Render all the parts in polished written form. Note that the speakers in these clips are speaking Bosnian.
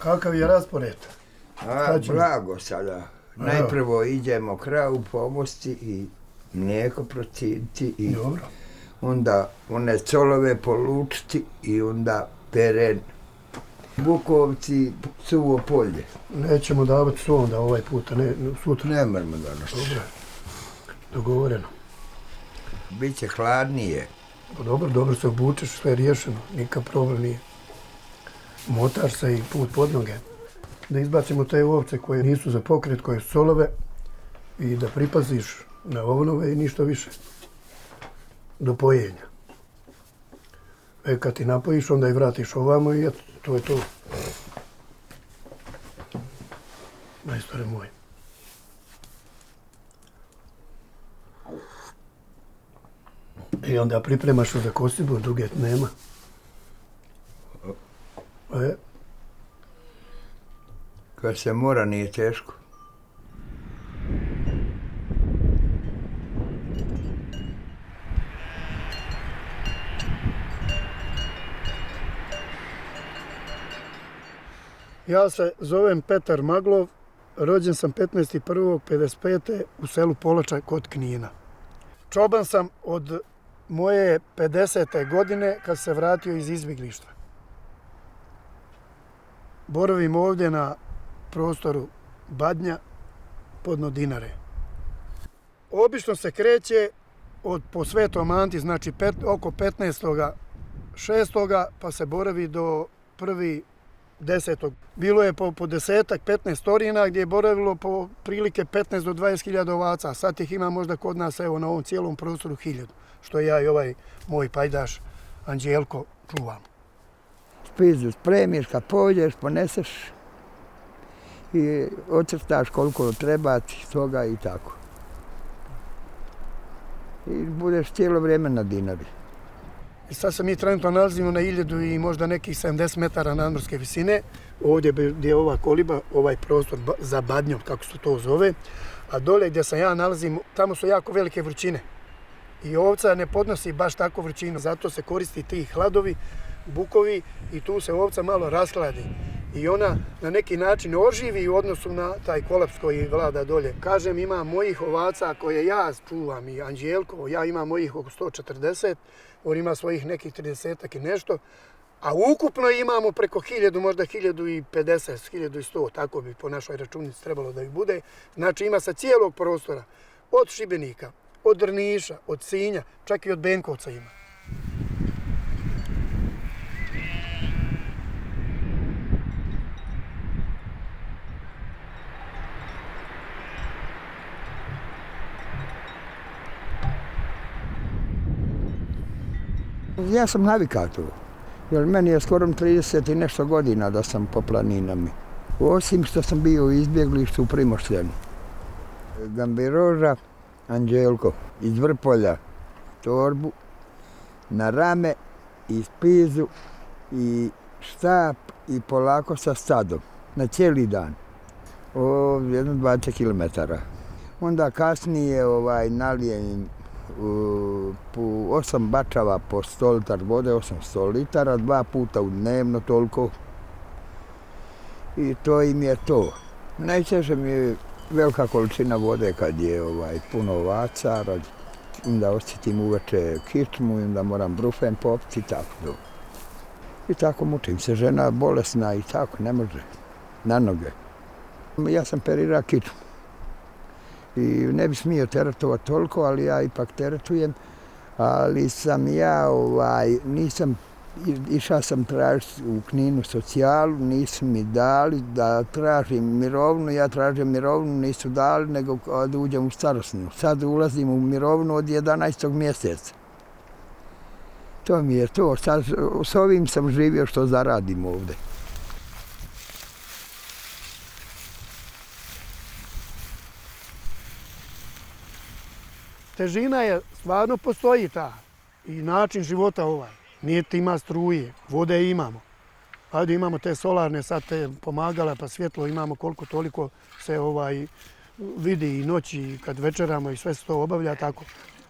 Kakav je raspored? Blago sada. Najprvo idemo kravu pomosti i mlijeko procijediti i Dobro. onda one colove polučiti i onda teren. Bukovci, suvo polje. Nećemo davati su onda ovaj puta, ne, sutra. Ne moramo danas. Dobro, dogovoreno. Biće hladnije. Dobro se obučeš, sve je riješeno, nikakav problem nije. Motaš se i put pod noge. Da izbacimo te ovce koje nisu za pokret, koje su solove i da pripaziš na ovnove i ništa više. Do pojenja. Kad ti napojiš, onda i vratiš ovamo i eto, to je to. Majstore moj. I onda pripremaš za kosibu, druge nema. Kad se mora, nije teško. Ja se zovem Petar Maglov, rođen sam 15.1.55. u selu Polača kod Knina. Čoban sam od moje 50. godine kad se vratio iz izbjeglištva. Boravim ovdje na prostoru Badnja, podno Dinare. Obično se kreće po Svetom Anti, znači oko 15.6. pa se boravi do 1.10. Bilo je po 10-15 storina gdje je boravilo po prilike 15 do 20.000 ovaca. Sad ih ima možda kod nas evo na ovom cijelom prostoru 1.000, što ja i ovaj moj pajdaš Anđelko čuvam. Spizu spremiš, kad pođeš, poneseš i ocrtaš koliko treba ti toga i tako. I budeš cijelo vrijeme na Dinari. I sad se mi trenutno nalazimo na 1000 i možda nekih 70 metara nadmorske visine. Ovdje gdje je ova koliba, ovaj prostor za Badnjom, kako se to zove. A dole gdje se ja nalazim, tamo su jako velike vrućine. I ovca ne podnosi baš tako vrućinu, zato se koristi ti hladovi, bukovi i tu se ovca malo rashladi. I ona na neki način oživi u odnosu na taj kolaps koji vlada dolje. Kažem, ima mojih ovaca koje ja čuvam i Anđelko, ja imam mojih oko 140, on ima svojih nekih 30 i nešto, a ukupno imamo preko 1000, možda 1050, 1100, tako bi po našoj računici trebalo da ih bude. Znači ima sa cijelog prostora, od Šibenika, od Drniša, od Sinja, čak i od Benkovca ima. Ja sam navikao tu, jer meni je skoro 30 i nešto godina da sam po planinama. Osim što sam bio u izbjeglištu u Primoštenu. Gambiroža, Anđelko, iz Vrpolja, torbu, na rame, i spizu, i štap, i polako sa stadom, na cijeli dan. Jedno 20 km. Onda kasnije nalijem po 8 bačava po 100 litar vode, 800 litara, 2 puta u dnevno toliko. I to im je to. Najčešće mi je velika količina vode kad je puno ovaca, onda osjetim uveče kičmu i onda moram brufen popiti i tako. I tako mučim se, žena bolesna i tako, ne može na noge. Ja sam perirao kičmu. I ne bi smio teretovati toliko, ali ja ipak teretujem. Ali sam ja, išao sam tražiti u Kninu socijalu, nisu mi dali da tražim mirovnu, ja tražim mirovnu, nisu dali, nego da uđem u starosnu. Sad ulazim u mirovnu od 11. mjeseca. To mi je to, sad s ovim sam živio što zaradim ovdje. Težina je, stvarno postoji ta i način života ovaj. Nije ima struje, vode imamo. Ajde imamo te solarne, sad te pomagala, pa svjetlo imamo koliko toliko se vidi i noći kad večeramo i sve se to obavlja tako.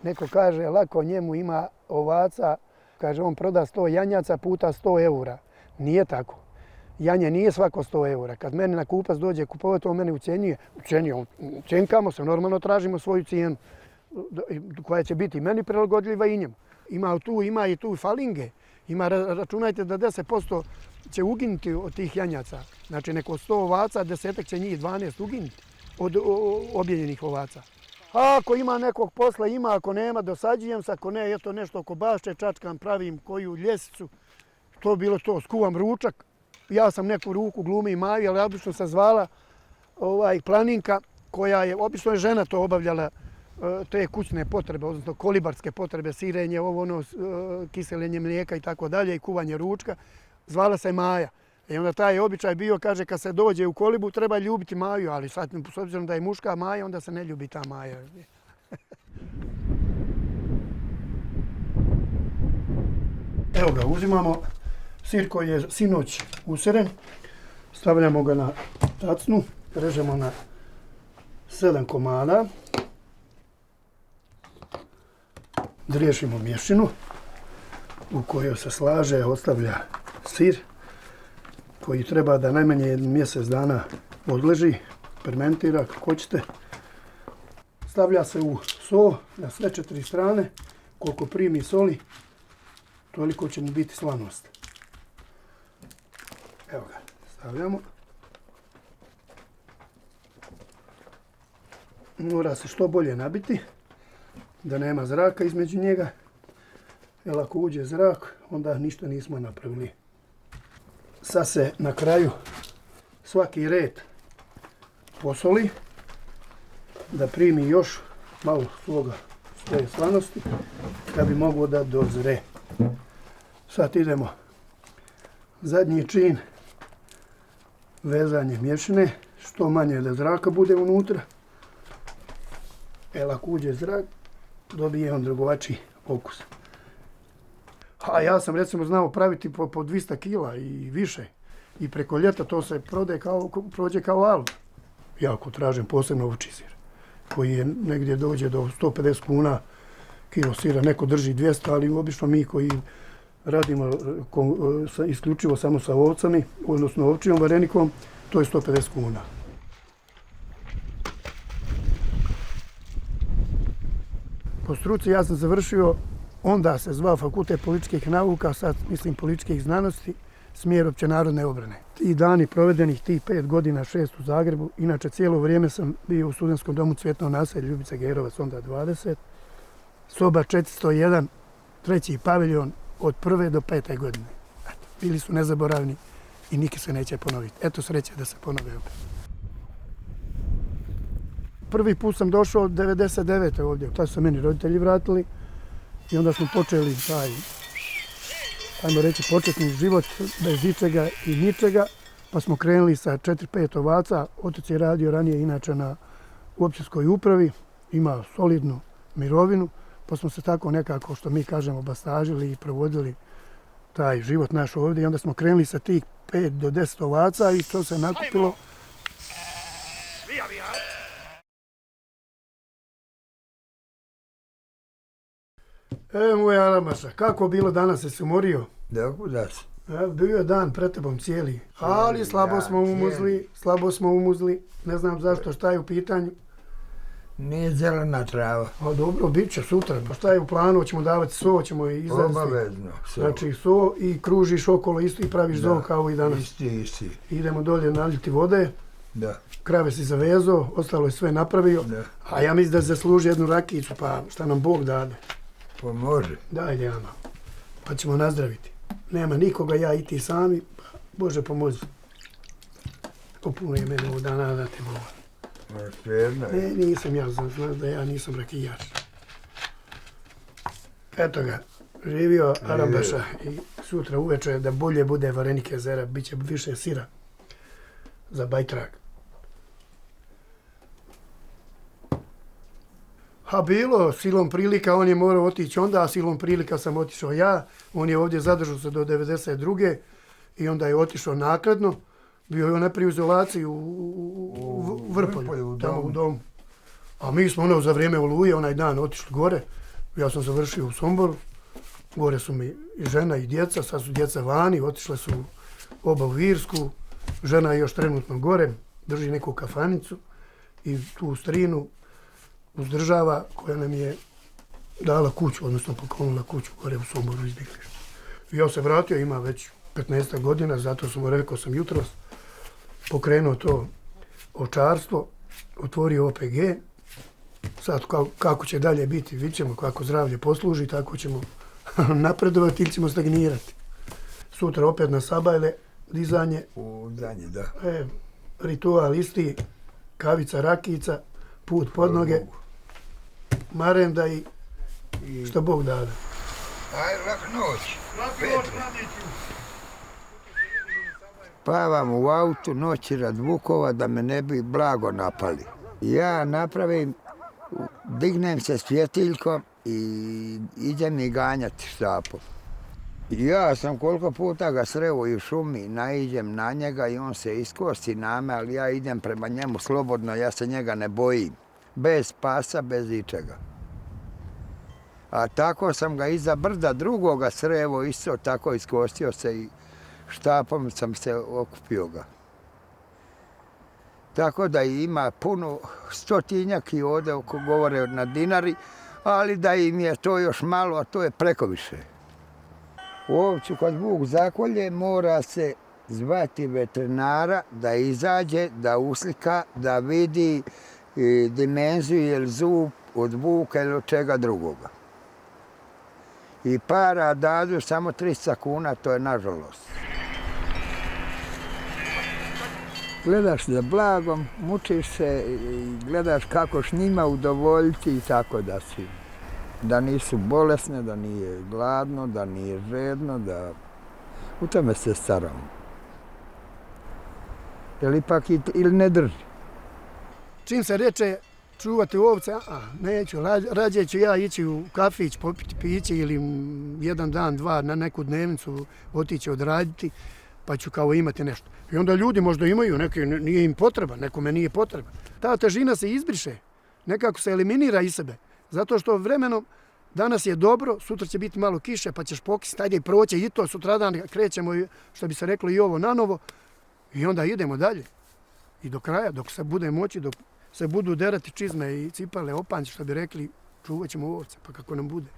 Neko kaže lako njemu ima ovaca, kaže on proda 100 janjaca puta 100 eura. Nije tako. Janje nije svako 100 eura. Kad meni na kupac dođe kupovati, on mene ucijenjuje. Ucjenkamo se, normalno tražimo svoju cijenu koja će biti meni prilagodljiva i njemu. Ima i tu falinge. Računajte da 10% će uginuti od tih janjaca. Znači neko 100 ovaca, 10 će njih 12 uginuti od objeljenih ovaca. Ako ima nekog posla, ima, ako nema, dosađujem se, ako ne, eto nešto oko bašče, čačkam, pravim koju ljesicu. To bilo to, skuvam ručak. Ja sam neku ruku glumi i maju, ali obično se zvala Planinka, koja je, obično je žena to obavljala, te kućne potrebe, odnosno kolibarske potrebe, sirenje, kiselenje mlijeka i tako dalje, i kuvanje ručka. Zvala se Maja. I onda taj običaj bio, kaže, kad se dođe u kolibu treba ljubiti Maju, ali sad, s obzirom da je muška Maja, onda se ne ljubi ta Maja. Evo ga, uzimamo sir koji je sinoć useren, stavljamo ga na tacnu, režemo na 7 komada, driješimo mješinu u kojoj se slaže, ostavlja sir koji treba da najmanje mjesec dana odleži, fermentira kako hoćete. Stavlja se u so na sve 4 strane, koliko primi soli, toliko će mu biti slanost. Evo ga, stavljamo. Mora se što bolje nabiti, da nema zraka između njega, jer ako uđe zrak, onda ništa nismo napravili. Sad se na kraju svaki red posoli, da primi još malo svoje slanosti, da bi moglo da dozre. Sad idemo zadnji čin, vezanje mješine, što manje da zraka bude unutra. Jer ako uđe zrak, dobije on drugačiji okus. A ja sam recimo znao praviti po 200 kila i više. I preko ljeta to se prođe kao alga. Ja ako tražim posebno ovčji sir, koji je negdje dođe do 150 kuna kilo sira, neko drži 200, ali obično mi koji radimo isključivo samo sa ovcami, odnosno ovčijom varenikom, to je 150 kuna. Po struci ja sam završio, onda se zvao Fakultet političkih nauka, sad mislim političkih znanosti, smjer općenarodne obrane. I dani provedenih tih 5 godina, 6 u Zagrebu, inače cijelo vrijeme sam bio u studentskom domu Cvjetno naselje Ljubica Gerovac, onda 20, soba 401, 3. paviljon od 1. do 5. godine. Eto, bili su nezaboravni i nikad se neće ponoviti. Eto sreće da se ponove opet. Prvi put sam došao od 99. ovdje, tada su meni roditelji vratili i onda smo počeli taj, ajmo reći, početni život bez ičega i ničega, pa smo krenuli sa 4-5 ovaca. Otac je radio ranije inače u općinskoj upravi, ima solidnu mirovinu, pa smo se tako nekako, što mi kažemo, bastažili i provodili taj život naš ovdje i onda smo krenuli sa tih 5 do 10 ovaca i to se nakupilo. Moj Alamaša, kako bilo danas, jesi umorio? Da si. Bio je dan pred tebom cijeli, ali slabo smo umuzli, ne znam zašto, šta je u pitanju. Nije zelena trava. A dobro, bit će sutra, pa šta je u planu, ćemo davati so, ćemo izvesti. Obavezno, so. Znači so i kružiš okolo isto i praviš zoo kao i danas. Isti. Idemo dolje naljiti vode, Da. krave si zavezao, ostalo je sve napravio, Da. a ja mislim da zasluži jednu rakijicu, pa šta nam Bog dade. Pa može. Daj Dijana, pa ćemo nazdraviti. Nema nikoga, ja i ti sami, pa Bože pomozi. Puno je mene ovog dana da te Boga. Ne, nisam ja, znaš da ja nisam rakijaš. Eto ga, živio Arambaša i sutra uveče da bolje bude varenik jezera, bit će više sira za bajtrag. A bilo, silom prilika on je morao otići onda, a silom prilika sam otišao ja. On je ovdje zadržao se do 92. i onda je otišao naknadno. Bio je najprije u izolaciji u Vrpolju, tamo u domu. A mi smo za vrijeme Oluje onaj dan otišli gore. Ja sam završio u Somboru. Gore su mi i žena i djeca, sad su djeca vani, otišle su oba u Irsku, žena je još trenutno gore, drži neku kafanicu i tu strinu uzdržava koja nam je dala kuću, odnosno poklonila kuću gore u Somboru izbjeglištu. Ja se vratio, ima već 15 godina, zato sam mu rekao sam jutros, pokrenuo to ovčarstvo, otvorio OPG, sad kako će dalje biti, vidjet ćemo kako zdravlje posluži, tako ćemo napredovati ili ćemo stagnirati. Sutra opet na sabajle, dizanje. U danje, da. Ritual isti, kavica, rakica, put pod noge, marenda i što Bog dade. Aj, lak noć. Mladiću. Spavam u autu noći rad vukova da me ne bi blago napali. Ja napravim, dignem se svjetiljkom i idem i ganjati štapom. Ja sam koliko puta ga sreo i u šumi, naiđem na njega i on se iskosti na me, ali ja idem prema njemu slobodno, ja se njega ne bojim. Bez pasa, bez ičega. A tako sam ga iza brda drugoga srevo, isto tako iskostio se i štapom sam se okupio ga. Tako da ima puno stotinjak i ovdje oko govore na Dinari, ali da im je to još malo, a to je preko više. U ovcu kad vuk zakolje mora se zvati veterinara da izađe, da uslika, da vidi dimenziju ili zub od vuka ili od čega drugoga. I para dadu samo 300 kuna, to je nažalost. Gledaš za blagom, mučiš se i gledaš kako s njima udovoljiti i tako da si. Da nisu bolesne, da nije gladno, da nije žedno, da u tome se staramo. Jer ipak ili ne drži. Čim se reče čuvati ovce, neću, rađe ću ja ići u kafić, popiti piće ili jedan dan, dva na neku dnevnicu otići odraditi, pa ću kao imati nešto. I onda ljudi možda imaju, neki nije im potreba, nekome nije potreba. Ta težina se izbriše, nekako se eliminira iz sebe. Zato što vremenom danas je dobro, sutra će biti malo kiše, pa ćeš pokisiti, ajde i proće i to, sutradan krećemo, što bi se reklo, i ovo nanovo, i onda idemo dalje. I do kraja, dok se bude moći, dok se budu derati čizme i cipale, opanci, što bi rekli, čuvat ćemo ovce, pa kako nam bude.